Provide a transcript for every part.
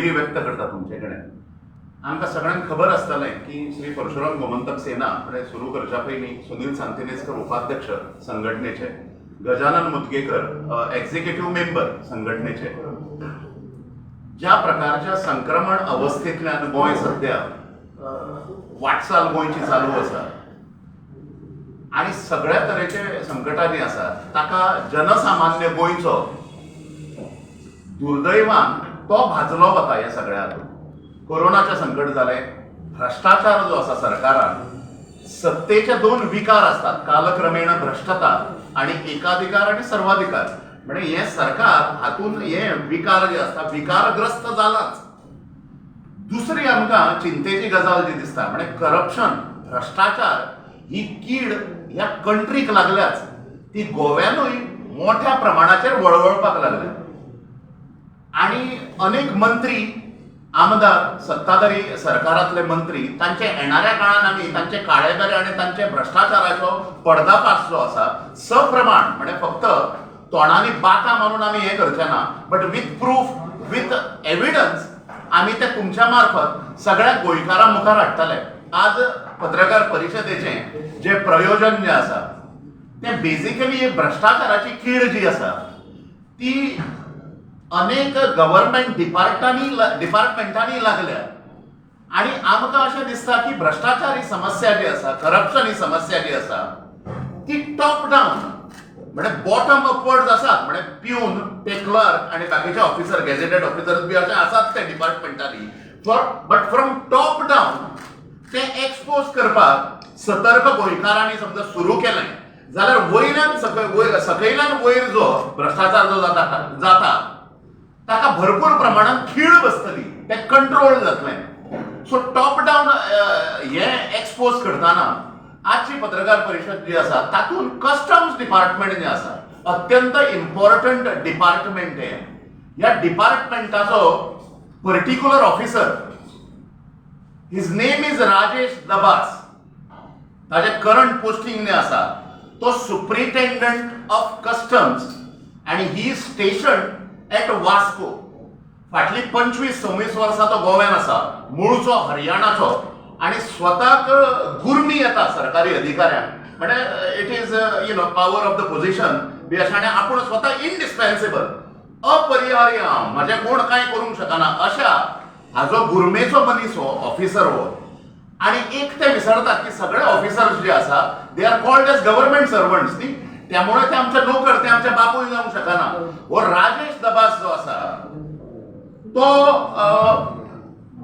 व्यक्त करता तुमचे कडेन. आमकां सगळ्यांक खबर आसतलें की श्री परशुराम गोमंतक सेना म्हणजे सुरू करच्या पयलीं सुनील सांतिनेजकर उपाध्यक्ष संघटनेचे, गजानन मुदगेकर एक्झिक्युटिव्ह मेंबर संघटनेचे, ज्या प्रकारच्या संक्रमण अवस्थेंतल्यान गोंय सध्या वाटचाल गोंयची चालू आसा आणि सगळ्या तरेचे संकटां जीं आसा, ताका जनसामान्य गोंयचो दुर्दैवान तो भाजलो वता. ह्या सगळ्या हातूंत कोरोनाचें संकट जालें, भ्रश्टाचार जो आसा सरकारान, सत्तेचे दोन विकार आसतात कालक्रमेण, भ्रश्टता आणि एकाधिकार आणि सर्वाधिकार. म्हणजे हें सरकार हातून हे विकार जे आसता, विकारग्रस्त जालाच. दुसरी आमकां चिंतेची गजाल जी दिसता म्हणजे करप्शन, भ्रश्टाचार ही कीड ह्या कंट्रीक लागल्याच, ती गोव्यानूय मोठ्या प्रमाणाचेर वळवळपाक लागल्या आणि अनेक मंत्री, आमदार, सत्ताधारी सरकारांतले मंत्री, तांचे येणाऱ्या काळान आमी तांचे काळेबेरे आनी तांचे भ्रश्टाचाराचो पर्दाफाश जो आसा सप्रमाण, म्हणजे फक्त तोंडांनी बातां मारून आमी हें करचे ना, but with proof, with evidence आमी ते तुमच्या मार्फत सगळ्या गोंयकारां मुखार हाडटले. आज पत्रकार परिशदेचें जें प्रयोजन जें आसा तें बेजिकली भ्रश्टाचाराची कीड जी आसा ती अनेक गव्हर्मेंट डिपार्टमेंटांनी लागल्या आणि आमकां अशें दिसता की भ्रश्टाचार ही समस्या जी आसा, करप्शन ही समस्या जी आसा, ती टॉप डावन, म्हणजे बॉटम अपवर्ड आसात, म्हणजे प्यून ते क्लर्क आणि बाकीचे ऑफिसर, गॅझेटेड ऑफिसर बी अशे आसात ते डिपार्टमेंटांनी for, but from top down ते एक्सपोज करपाक सतर्क गोंयकारांनी समजा सुरू केलें जाल्यार वयल्यान सकयल, वयर सकयल्यान वयर जो भ्रश्टाचार जो जाता जाता ताका भरपूर प्रमाणात खीळ बसतली, तें कंट्रोल जातलें. सो टॉप डावन हे एक्सपोज करतना आजची पत्रकार परिशद जी आसा तातूंत कस्टम्स डिपार्टमेंट जें आसा, अत्यंत इम्पॉर्टंट डिपार्टमेंट हें. ह्या डिपार्टमेंटाचो particular officer, his name is Rajesh Dabas. ताजें करंट पोस्टिंग जें आसा तो सुप्रिटेंडंट ऑफ कस्टम्स आनी he stationed at Vasco. फाटली 25-26 वर्सां तो गोव्यान आसा, मुळचो हरियाणाचो आणि स्वताक गुर्मी येता सरकारी अधिकाऱ्यांक, म्हणजे it is power of the position बी अशें आनी आपूण स्वता इनडिस्पेन्सेबल, अपरिहार्य हांव, म्हजें कोण कांय करूंक शकना अशा हाजो गुर्मेचो मनीस हो ऑफिसर हो. आणि एक ते विसरतात की सगळे ऑफिसर्स जे आसा, they are called as government servants न्ही, त्यामुळे ते आमचे नोकर, ते आमचे बापूय जावंक शकना. हो राजेश दबास जो आसा तो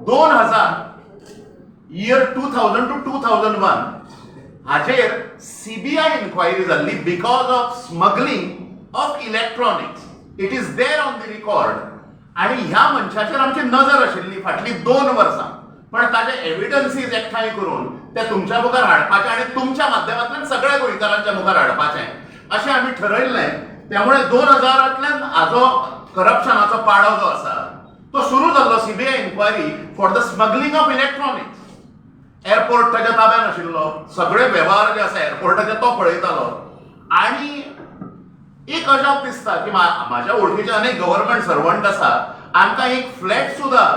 2000, year 2000 to 2001 हाचेर सीबीआय इन्क्वायरी जाल्ली because of smuggling of electronics. It is there on the record. आणि ह्या मनशाचेर आमची नजर आशिल्ली फाटली 2 वर्सां, पण ताचे एविडन्सीज एकठांय करून ते तुमच्या मुखार हाडपाचे आणि तुमच्या माध्यमांतल्यान सगळ्या गोंयकारांच्या मुखार हाडपाचे अशें आमी ठरयल्लें. त्यामुळे 2000तल्यान हाजो करप्शनाचो पाडो जो आसा तो सुरू जाल्लो, CBI inquiry for the smuggling of electronics. Airport ताच्या ताब्यान आशिल्लो, सगळे वेव्हार जे आसा एअरपोर्टाचे तो पळयतालो. आणि एक अजाप दिसता की म्हाज्या वळखीचे अनेक गव्हर्मेंट सर्वंट आसा, आमकां एक फ्लॅट सुद्दां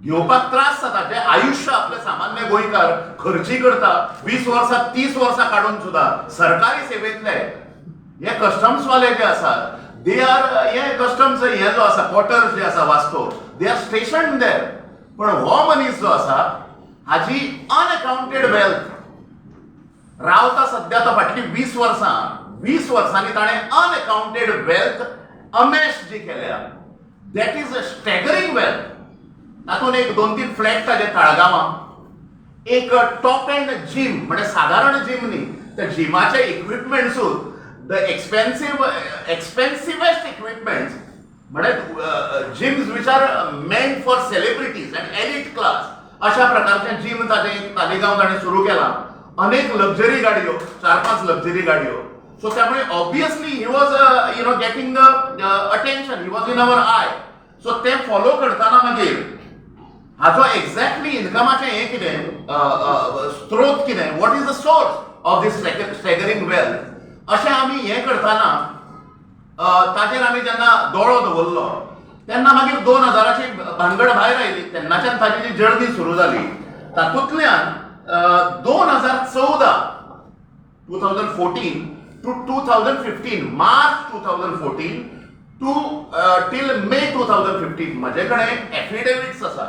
घेवपाक त्रास जाता. जे आयुश्य आपले सामान्य गोंयकार खर्ची करता 20 वर्सां, 30 वर्सां काडून सुद्दां सरकारी सेवेंतले, हे कस्टम्स वाले जे आसात, they are हे कस्टम्स हे जो आसा क्वॉर्टर्स जे आसा Vasco, they are stationed there. पण हो मनीस जो आसा हाजी अनअकाउंटेड वेल्थ, रावता सध्या तो फाटली 20 वर्सां, 20 वर्सांनी ताणें अनअकाउंटेड वेल्थ अमेस जी केल्या, that is a staggering wealth. तातूंत एक दोन तीन फ्लॅट ताजे ताळगांवां, एक टॉप एंड जीम, म्हणजे साधारण जीम न्ही, त्या जिमाचे इक्विपमेंट्सूच the एक्सपेन्सिवेस्ट इक्विपमेंट्स, म्हणजे gyms which are meant for celebrities and elite class, अशा प्रकारचे जिम ताजे तालिगांव ताणें सुरू केला. अनेक लक्झरी गाडयो, चार पांच लक्झरी गाडयो. सो त्यामुळे obviously he was getting the attention, he was in our eye. So ते फॉलो करताना मागीर हाजो एक्झॅक्टली इन्कमाचें हें कितें, स्त्रोत कितें, what is the source of this staggering wealth, अशें आमी हें करतना ताचेर आमी जेन्ना दोळो दवरलो तेन्ना मागीर 2000ची भानगड भायर आयली. तेन्नाच्यान ताची जी जर्नी सुरू जाली, तातूंतल्यान 2014, 2014 to 2015, March 2014 to till May 2015, म्हजे कडेन एफिडेविट्स आसा.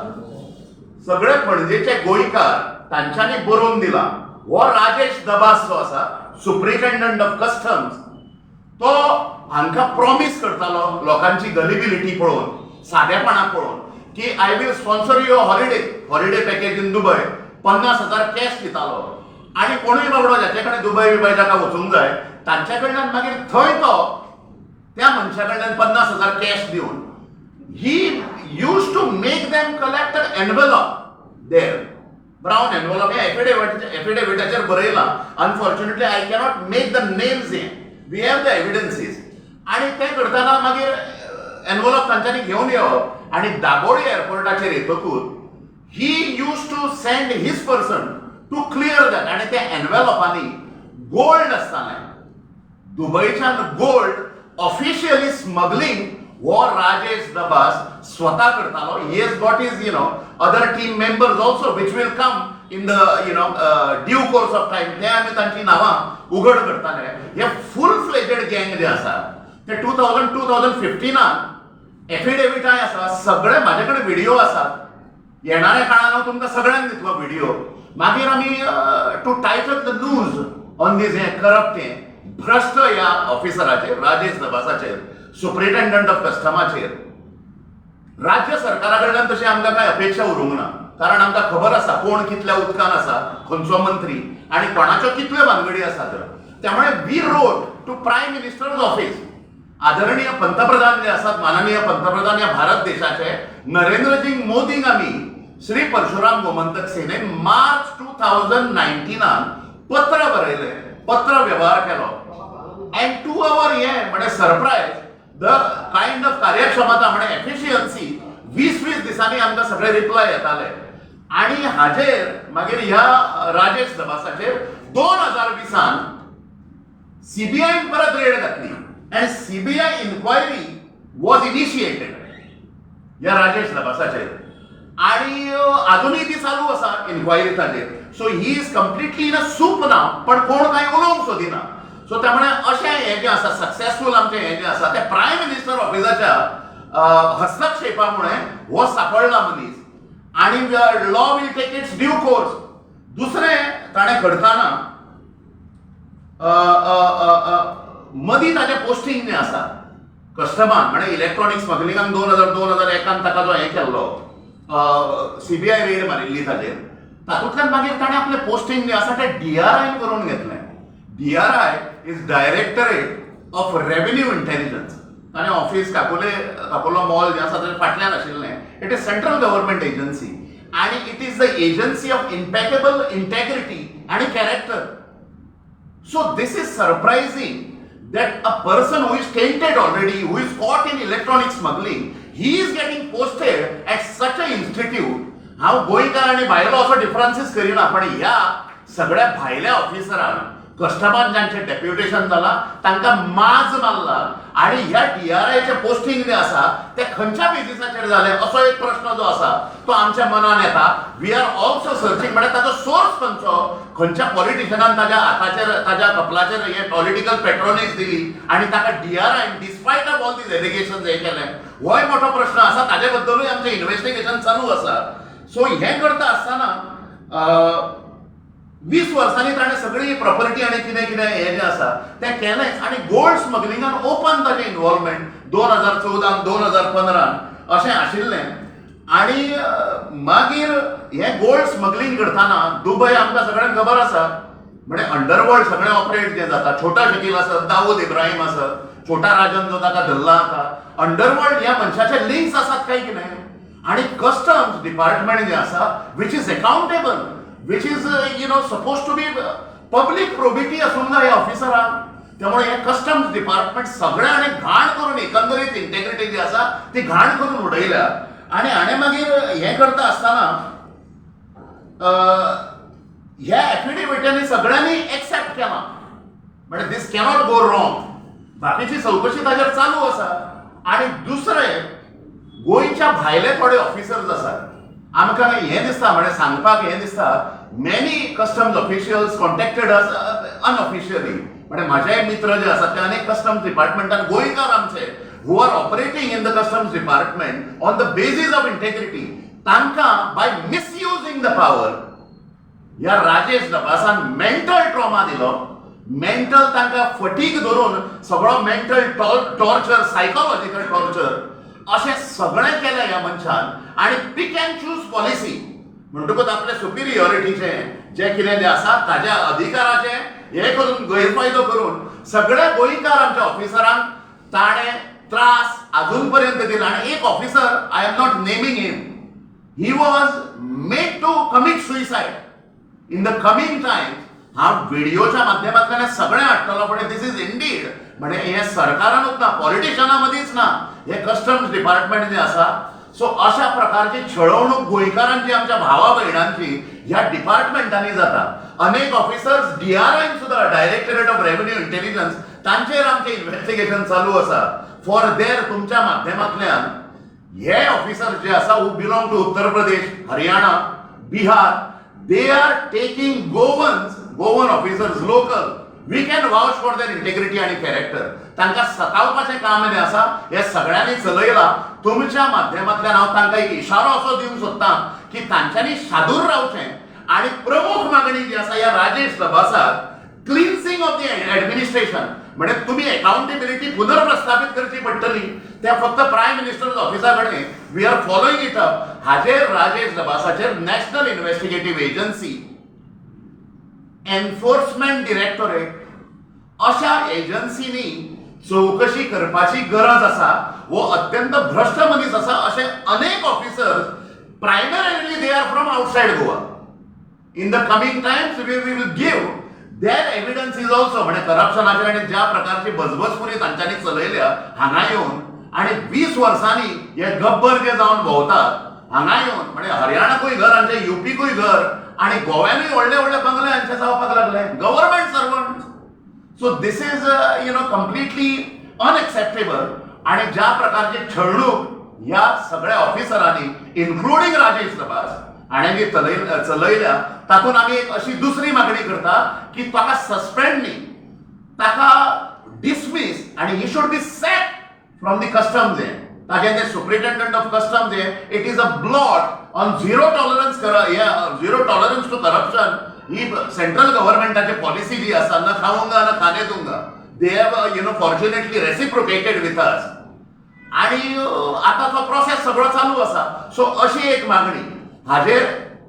सगळे पणजेचे गोंयकार तांच्यांनी बरोवन दिला, हो राजेश दबास जो आसा, सुप्रिटेंडंट ऑफ कस्टम्स, तो हांकां प्रॉमीस करतालो लोकांची गलिबिलिटी पळोवन, सादेपणा पळोवन की "I will sponsor your holiday, holiday package in Dubai." 50,000 cash दितालो आनी कोणूय बाबडो जाचे कडेन दुबय बिबय जाका वचूंक जाय, तांच्या कडल्यान मागीर थंय तो त्या मनशा कडल्यान 50,000 कॅश दिवन he used to make them collect an envelope there, brown envelope. हे एफिडेविटाचेर बरयलां. Unfortunately I cannot make the names हे. We have the evidences. आणि ते करतना मागीर एनवलप तांच्यांनी घेवन येवप आनी दाबोळी एअरपोर्टाचेर येतकूच he used to send his person to clear that. आनी त्या एनवेलपांनी गोल्ड आसतालें. दुबयच्यान गोल्ड ऑफिशियली स्मगलिंग हो राजेश दबास स्वता करतालो. He has got his other team members also, which will come in the due course of time. ते आमी तांची नांवां उघड करताले. हे फूल फ्लेजेड गँग जे आसा ते 2015नान एफिडेविटाय आसा सगळे. म्हाजे कडेन व्हिडिओ आसात. येणाऱ्या काळान हांव तुमकां सगळ्यांक दितलो व्हिडिओ. मागीर आमी to tighten the noose on this हें करप्ट, हें भ्रश्ट ह्या ऑफिसराचेर, राजेश दबासाचेर, सुप्रिटेंडंट ऑफ कस्टमाचेर, राज्य सरकारा कडल्यान तशी आमकां कांय अपेक्षा उरूंक ना, कारण आमकां खबर आसा कोण कितल्या उदकान आसा, खंयचो मंत्री आनी कोणाच्यो कितल्यो भानगडी आसात. त्यामुळे we wrote to Prime Minister's office. आदरणीय पंतप्रधान जे आसात, माननीय पंतप्रधान ह्या भारत देशाचे नरेंद्रजी मोदींक आमी श्री परशुराम गोमंतक सेनेन मार्च 2019नान पत्र बरयलें, पत्र व्यवहार केलो. अँड टू our हे म्हणजे सरप्रायज, the kind of कार्यक्षमता म्हणजे एफिशियन्सी, 20-20 दिसांनी आमकां सगळे रिप्लाय येताले. आणि हाजेर मागीर ह्या राजेश दबासाचेर 2020ान सीबीआयन परत रेड घातली and CBI inquiry was initiated ह्या राजेश दबासाचेर आणि अजूनही ती चालू आसा इन्क्वायरी ताजेर. So he is completely in a soup now, पण कोण कांय उलोवंक सोदिना. सो त्यामुळे अशें हें जें आसा सक्सेसफूल आमचें हें जें आसा तें प्रायम मिनिस्टर ऑफिसाच्या हस्तक्षेपामुळे हो सापडला मनीस आणि law will take its due course. दुसरें, ताणें करतना अ, अ, अ, अ, मदीं ताजें पोस्टींग जें आसा कस्टमान, म्हणजे इलेक्ट्रॉनीक स्मगलिंगान 2000, 2001 ताका जो हें केल्लो, सीबीआय रेड मारिल्ली ताजेर, तातूंतल्यान मागीर ताणें आपलें पोस्टींग जें आसा तें डीआरआयन करून घेतलें. DRI is Directorate of Revenue Intelligence. ताणें ऑफिस काकुले, काकुलो मॉल जें आसा ताच्या फाटल्यान आशिल्लें. It is central government agency आणि it is the agency of impeccable integrity आणि character. So this is surprising that a person who is tainted already, who is caught in electronic smuggling, he is getting posted at such a institute. हांव गोंयकार आनी भायलो असो डिफरन्सीस करिना, पण ह्या सगळ्या भायल्या ऑफिसरांक कस्टमान जांचें डेप्युटेशन जालां तांकां माज मारला. आणि ह्या डीआरआयचें पोस्टींग जें आसा तें खंयच्या बेजिसाचेर जालें, असो एक प्रश्न जो आसा तो आमच्या मनान येता. We are also searching, म्हळ्यार ताचो सोर्स खंयचो, खंयच्या पॉलिटिशनान ताज्या हाताचेर, ताज्या कपलाचेर हे पॉलिटिकल पेट्रोनेज दिली आणि ताका DRI despite of all these allegation हे केलें, होय मोठो प्रश्न आसा. ताजे बद्दलूय आमचें इन्व्हेस्टिगेशन चालू आसा. सो हें करता आसतना 20 वर्सांनी ताणें सगळी प्रॉपर्टी आनी कितें कितें हें जें आसा तें केलेंच आनी गोल्ड स्मगलिंगान ओपन ताजें इन्वॉल्वमेंट 2014, 2015 अशें आशिल्लें. आनी मागीर हें गोल्ड स्मगलिंग करतना दुबय आमकां सगळ्यांक खबर आसा, म्हणजे अंडरवर्ल्ड सगळें ऑपरेट जें जाता, छोटा शकील आसत, दाऊद इब्राहिम आसत, छोटा राजन जो ताका धरला आतां, अंडरवर्ल्ड ह्या मनशाचे लिंक्स आसात काय कितें? आणि कस्टम्स डिपार्टमेंट जें आसा, which is accountable, which is suppose to be public probity आसूंक जाय ह्या ऑफिसरांक. त्यामुळे हे कस्टम्स डिपार्टमेंट सगळें हाणें घाण करून, एकंदरीत इंटेग्रिटी जी आसा ती घाण करून उडयल्या. आनी हाणें मागीर हें करता आसतना ह्या एफिडेविटांनी सगळ्यांनी एक्सेप्ट केलां, म्हणजे this cannot go wrong. बाकीची चौकशी ताजेर चालू आसा. आणि दुसरें, गोंयच्या भायले थोडे ऑफिसर्स आसात. आमकां हें दिसता, म्हणजे सांगपाक हें दिसता, many customs officials contacted us unofficially. म्हणजे म्हाजे मित्र जे आसात ते अनेक कस्टम्स डिपार्टमेंटान गोंयकार आमचे who are operating in the customs department on the basis of integrity, तांकां बाय मिसयुजींग the power ह्या राजेश डबासान मेंटल ट्रॉमा दिलो. मेंटल तांकां फटीक धरून सगळो मेंटल टॉर्चर, सायकोलॉजिकल टॉर्चर अशें सगळें केलें ह्या मनशान. आनी पीक अँड चूज पॉलिसी म्हणटकूच आपले सुपिरियॉरिटीचें जें कितें जें आसा ताज्या अधिकाराचें हें करून, गैरफायदो करून सगळ्या गोंयकार आमच्या ऑफिसरांक ताणें त्रास अजून पर्यंत दिला. आनी एक officer, I am not naming him, he was made to commit suicide. In the coming times हांव व्हिडिओच्या माध्यमांतल्यान सगळें हाडटलो. पण this is indeed, म्हणजे हें सरकारानूच ना, पॉलिटिशना मदींच ना, हे कस्टम्स डिपार्टमेंट जें आसा, सो अशा प्रकारची छळवणूक गोंयकारांची, आमच्या भावा भयणांची ह्या डिपार्टमेंटांनी जाता. अनेक ऑफिसर्स डीआरआयन सुद्दां, डायरेक्टरेट ऑफ रेव्हेन्यू इंटेलिजन्स, तांचेर आमचें इन्व्हेस्टिगेशन चालू आसा. फॉर there तुमच्या माध्यमांतल्यान हे ऑफिसर जे आसा who belong to Uttar Pradesh, Haryana, Bihar, they are taking Goans, Goan officers local, we can vouch for their integrity आणि कॅरेक्टर, तांकां सतावपाचें काम जें आसा हें सगळ्यांनी चलयलां. तुमच्या माध्यमांतल्यान हांव तांकां एक इशारो असो दिवंक सोदतां की तांच्यांनी शादूर रावचें. आणि प्रमुख मागणी जी आसा ह्या राजेश लबासाक, क्लिन्सिंग ऑफ the administration, म्हणजे तुम्ही अकाउंटेबिलिटी पुनर्प्रस्थापित करची पडटली. त्या फक्त प्रायम मिनिस्टर ऑफिसा कडेन we are following it up. हाजेर, Rajesh लबासाचेर national investigative agency, enforcement directorate अशा एजन्सीनी चवकशी करपाची गरज आसा. हो अत्यंत भ्रश्ट मनीस आसा. अशे अनेक officers, primarily they are from outside Goa. In the coming times we will give their evidence is also. म्हणजे करप्शनाचेर आनी ज्या प्रकारची बजबजपुरी तांच्यांनी चलयल्या हांगा येवन आनी 20 वर्सांनी हे गब्बर जे जावन भोंवतात हांगा येवन, म्हणजे हरियाणाकूय घर हांचे, युपीकूय घर आनी गोव्यानूय व्हडले व्हडले बंगले हांचे जावपाक लागले, government servant. So this is completely unacceptable. आणि ज्या प्रकारची छळणूक ह्या सगळ्या ऑफिसरांनी, इन्क्लुडींग राजेश लबास हाणें जी चलयल्या, तातूंत आमी एक अशी दुसरी मागणी करता की ताका सस्पेंड न्ही, ताका डिसमीस आणि he should be sacked from the customs. हे ताजें ते सुप्रिटेंडंट ऑफ कस्टम्स हे, it is a blot on zero tolerance, zero tolerance to corruption he central गव्हर्नमेंटाची policy जी आसा, न खाऊंगा न खाने दूंगा, they have fortunately reciprocated with us. आणि आता तो प्रोसेस सगळो चालू आसा. सो अशी एक मागणी हाजेर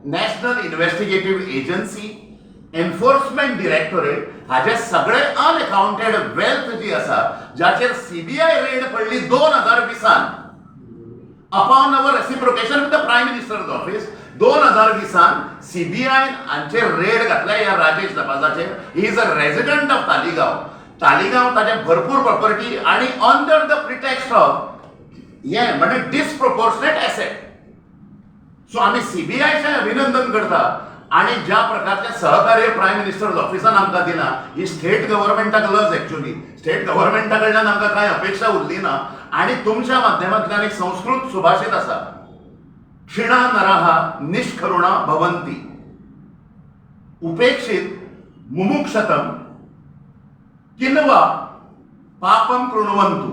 national investigative agency, enforcement directorate हाजे सगळे अनअकाउंटेड वेल्थ जी आसा, जाचेर सीबीआय रेड पडली 2020न, upon our reciprocation with the Prime Minister's Office, 2020न CBI हांचेर रेड घातल्या ह्या Rajesh लबासाचेर. He is a resident of Taleigao. Taleigao ताचे भरपूर प्रॉपर्टी आणि अंडर the pretext of हे म्हणजे डिसप्रोपोर्शनेट एसेट. सो आमी सीबीआयचें अभिनंदन करता आणि ज्या प्रकारचे सहकार्य प्रायम मिनिस्टर ऑफिसान आमकां दिला, ही स्टेट गव्हर्मेंटाक लज. एक्च्युअली स्टेट गव्हर्मेंटा कडल्यान आमकां कांय अपेक्षा उरली ना. आणि तुमच्या माध्यमांतल्यान एक संस्कृत सुभाषित आसा, क्षीणा नराः निष्करुणा भवन्ति, उपेक्षित मुमुक्षतम किन्वा पापम कृण्वन्तु.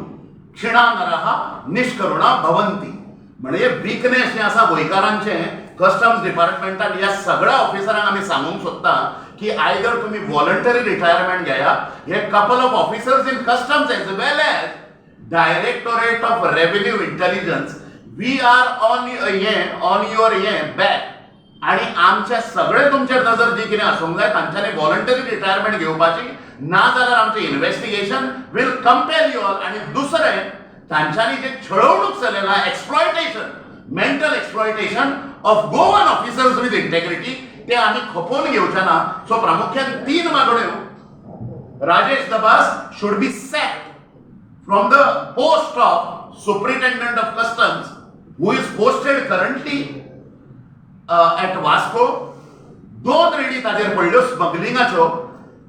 क्षीणा नराः निष्करुणा भवन्ति. म्हणजे विकनेस जें आसा गोंयकारांचें कस्टम्स डिपार्टमेंटान, ह्या सगळ्या ऑफिसरांक आमी सांगूंक सोदता की आयदर तुमी वॉलंटरी रिटायरमेंट घेया. हे couple of officers in customs as well as Directorate of Revenue Intelligence, we are on हे ऑन your हे बॅक आणि आमचे सगळे तुमचेर नजर जी कितें आसूंक जाय. तांच्यांनी वॉलंटरी रिटायरमेंट घेवपाची, ना जाल्यार आमचें investigation will compel you all. आणि दुसरें, तांच्यांनी जे छळवणूक चलयला, exploitation, mental exploitation of Goan officers with integrity, ते आमी खपोवन घेवचे ना. सो प्रामुख्यान तीन मागण्यो. Rajesh Dabas should be sacked from the post of Superintendent of Customs, who is posted currently at Vasco. दोन रेडी ताजेर पडल्यो स्मगलिंगाच्यो.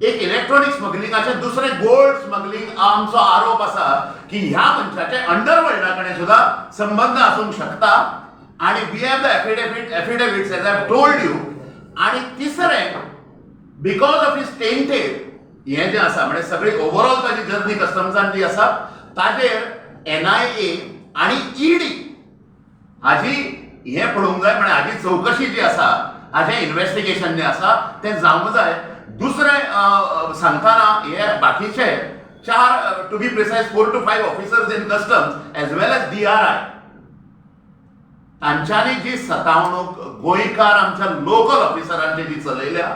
एक इलेक्ट्रॉनिक स्मगलिंगाचें, दुसरें गोल्ड स्मगलिंग. आमचो आरोप आसा की ह्या मनशाचे अंडरवर्ल्डा कडेन सुद्दां संबंद आसूंक शकता आणि we have the affidavits, as I told you. आणि तिसरें, because of his tainted हें जें आसा, म्हणजे सगळी ओवरऑल ताजी जर्नी कस्टम्सान जी आसा, ताजेर एनआयए आणि ईडी हाजी हें पळोवंक जाय, म्हणजे हाजी चवकशी जी आसा, हाजें इन्व्हेस्टिगेशन जें आसा तें जावंक जाय. दुसरें सांगतना हे बाकीचे चार, to be precise, four to five officers in customs as well as DRI, तांच्यांनी जी सतावणूक गोंयकार आमच्या लोकल ऑफिसरांची जी चलयल्या,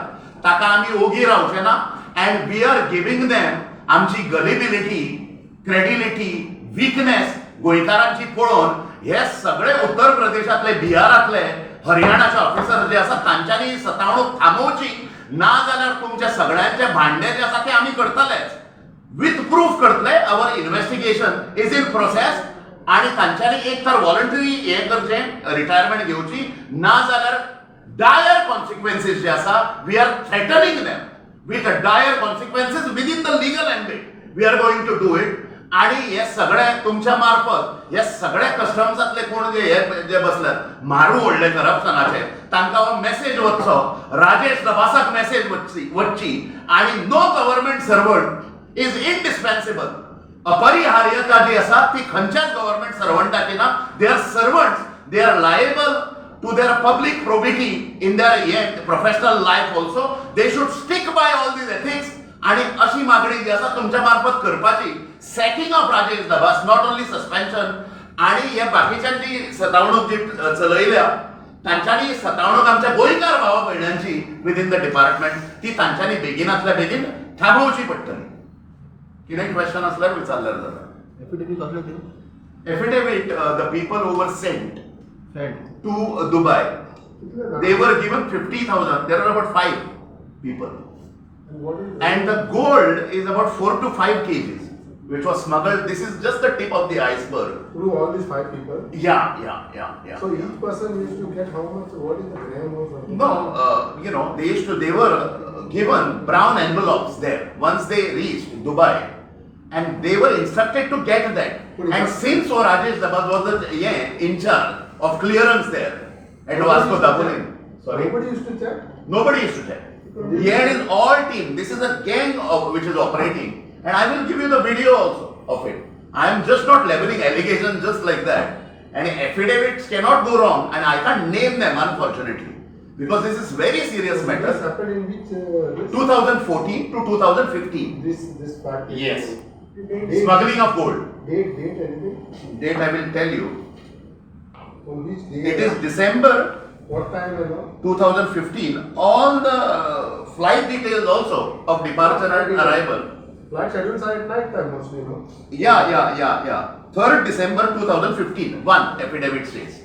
ताका आमी ओगी रावचे ना and we are giving them आमची गलिबिलिटी, क्रेडिलिटी, विकनेस गोंयकारांची पळोवन हे सगळे उत्तर प्रदेशांतले, बिहारांतले, हरियाणाचे ऑफिसर जे आसा, तांच्यांनी ही सतावणूक थांबोवची. ना जाल्यार तुमच्या सगळ्यांचे भांडे जे आसा ते आमी करतलेच, विथ प्रूफ करतले. Our investigation is in process. आणि तांच्यांनी एक तर व्हॉलंटरी हें करचें, रिटायरमेंट घेवची, ना जाल्यार डायर कॉन्सिक्वेन्सीस जे आसा, we are threatening them with dire consequences within the legal ambit. We are going to do it. आणि हे सगळे तुमच्या मार्फत हे सगळे कस्टम्सांतले कोण जे हे जे बसल्यात म्हारू व्हडले करप्शनाचे, तांकां हो मेसेज वचचो, राजेश दबासाक मेसेज वचची आणि no government servant is indispensable. अपरिहार्यता जी आसा ती खंयच्याच गव्हर्मेंट सर्वंटाची ना. They are servants, they are liable to their public probity in their professional life also. They should stick by all these ethics. आणि अशी मागणी जी आसा तुमच्या मार्फत करपाची, sacking of Rajesh Dabas, not only suspension. आणि हे बाकीच्यांची सतावणूक जी चलयल्या, तांच्यांनी सतावणूक आमच्या गोंयकार भावा भयणांची विदीन the department, ती तांच्यांनी बेगिनातल्या बेगीन थांबोवची पडटली. कितें क्वेश्चन आसल्यार विचारल्यार जाता. एफिडेवीट कसले ते? Affidavit, the people who were sent send to Dubai, they were given 50,000. There are about five people. And what is And the gold is about 4 to 5 kgs, which was smuggled. This is just the tip of the iceberg. Through all these five people? Yeah. So each person used to get how much? What is the gram or something? No, they used to, they were given brown envelopes there once they reached Dubai. And they were instructed to get that. And since O Rajesh Dabas was the in charge of clearance there at Vasco Dabolim. Sorry? Nobody used to check? Nobody used to check. He had his all team. This is a gang of which is operating. And I will give you the video also of it. I am just not leveling allegations just like that. And affidavits cannot go wrong, and I can't name them, unfortunately, because this is very serious matter. This happened in which this, 2014 to 2015. this fact? Yes. Date, Smuggling of gold. Date, anything? Date I will tell you. On which day? It is December What time and all? 2015. All the flight details also of departure and arrival. Flight schedules are at night time mostly, no? Yeah. 3rd December 2015, one affidavit says.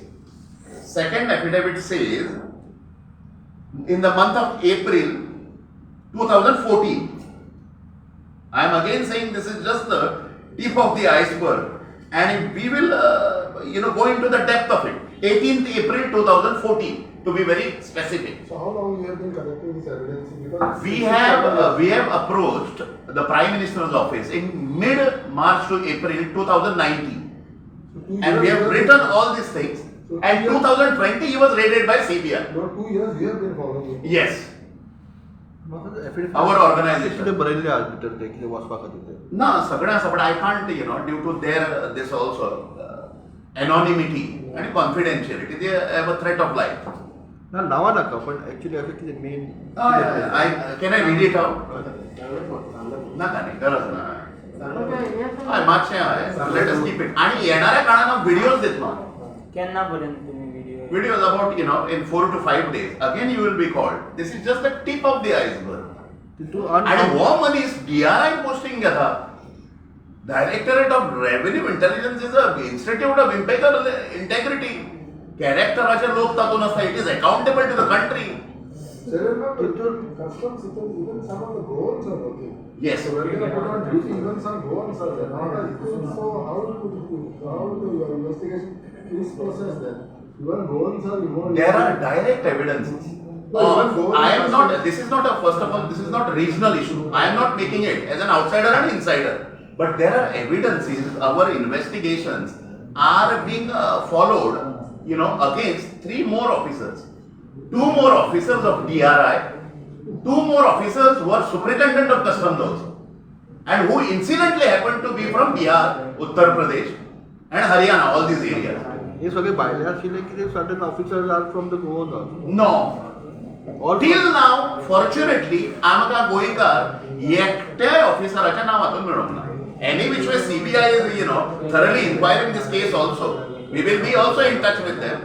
Second affidavit says in the month of April 2014. I am again saying this is just the tip of the iceberg, and we will, go into the depth of it. 18th April 2014, to be very specific. So how long you have been collecting this evidence? Because We have approached the Prime Minister's office in mid March to April 2019, So 2 and we years have you written all these things. So And 2020 he was raided by CBI. No, 2 years you have been following it. Yes, म्हाका our organization. कितें बरयल्लें आहा भितर तें कितें वचपा खातीर तें? ना, सगळें आसा, but I can't, due to their this also anonymity and confidentiality, they have a threat of life. ना, नांवां नाका, पण एक्चुअली अशें कितें main I can I read it out? नाका न्ही, गरज ना. हय, मातशें, हय, let us keep it. आणि येणाऱ्या काळान हांव व्हिडियोज दितलो. केन्ना पर्यंत तुम्ही video? Videos about, in 4 to 5 days again you will be called. This is just the tip of the iceberg. तितून आणि हो मनीस डीआरआय पोस्टिंग घेता. Directorate of Revenue Intelligence is a institute of impeccable integrity. कॅरेक्टराचे लोक तातूंत आसता. It is accountable to the country. So remember, customs, even some of the Goans are working. Yes. So when they are put on duty, even some Goans are there. Not a, so how do your investigation is processed then? Even Goans are involved. There are direct evidences. Even Goan I am not, customs- this is not a, first of all, this is not regional issue. I am not making it as an outsider and insider. But there are evidences, our investigations are being followed, against three more officers. Two more officers of DRI, two more officers who are superintendent of customs also, and who incidentally happened to be from Bihar, Uttar Pradesh, and Haryana, all these areas. हे सगळे भायले आशिल्ले कितें certain officers are from the Goan also. No. All till now fortunately आमकां गोंयकार एकट्याय ऑफिसराच्या नांव हातून मेळूंक ना. Any which way, CBI is thoroughly inquiring this case also. We will be also in touch with them.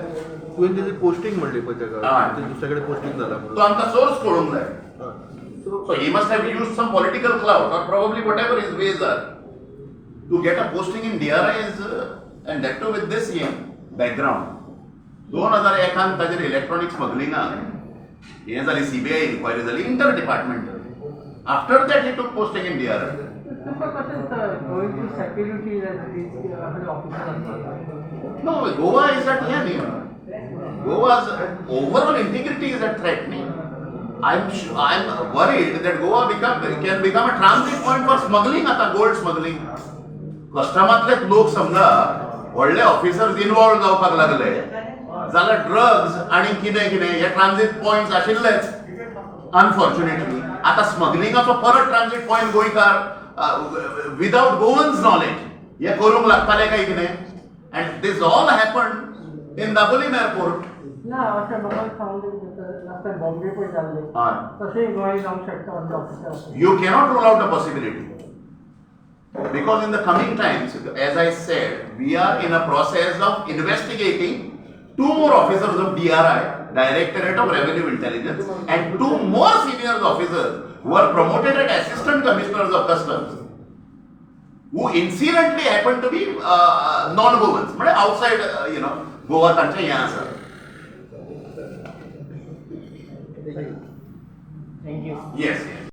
तुवें तेजी पोस्टिंग म्हणली पळय तेका, हय. ते दुसऱ्या कडेन पोस्टिंग जाला तो म्हणून. आमकां सोर्स कळूंक जाय. हय. So So he must have used some political clout or probably whatever his ways are to get a posting in DRI is, and that too with this background. 2001 ताजेर इलेक्ट्रॉनिक स्मगलिंगाक हें जाली, सीबीआय इन्क्वायरी जाली inter departmental. After that he took posting in DRI. तुका कशें दिसता गोंयची security officer आसतात? No, Goa is at हें न्ही, Goa's overall integrity is at threat न्ही. I am worried that Goa become can become a transit point for smuggling. आतां gold smuggling कस्टमांतलेच लोक समजा व्हडले ऑफिसर्स इनवॉल्व जावपाक लागले जाल्यार ड्रग्स आनी कितें कितें हे ट्रान्झीट पॉयंट्स आशिल्लेच. अनफॉर्च्युनेटली आतां स्मगलिंगाचो परत ट्रान्झीट पॉयंट गोंयकार विदाउट गोवन्स नॉलेज हे करूंक लागताले काय कितें, and this all happen in Dabolim airport. ना, अशें म्हाका सांगूंक लास्ट टायम बॉम्बे पळय जाल्ले, तशेंय गोंय जावंक शकता म्हणजे ऑफिसर आसता. You cannot rule out a possibility. Because in the coming times, as I said, we are in a process of investigating two more officers of DRI, Directorate of Revenue Intelligence, and two more senior officers who are promoted as Assistant Commissioners of Customs, who incidentally happen to be non-Goans, म्हणजे outside, Goa तांचे हें आसा. Thank you. Yes.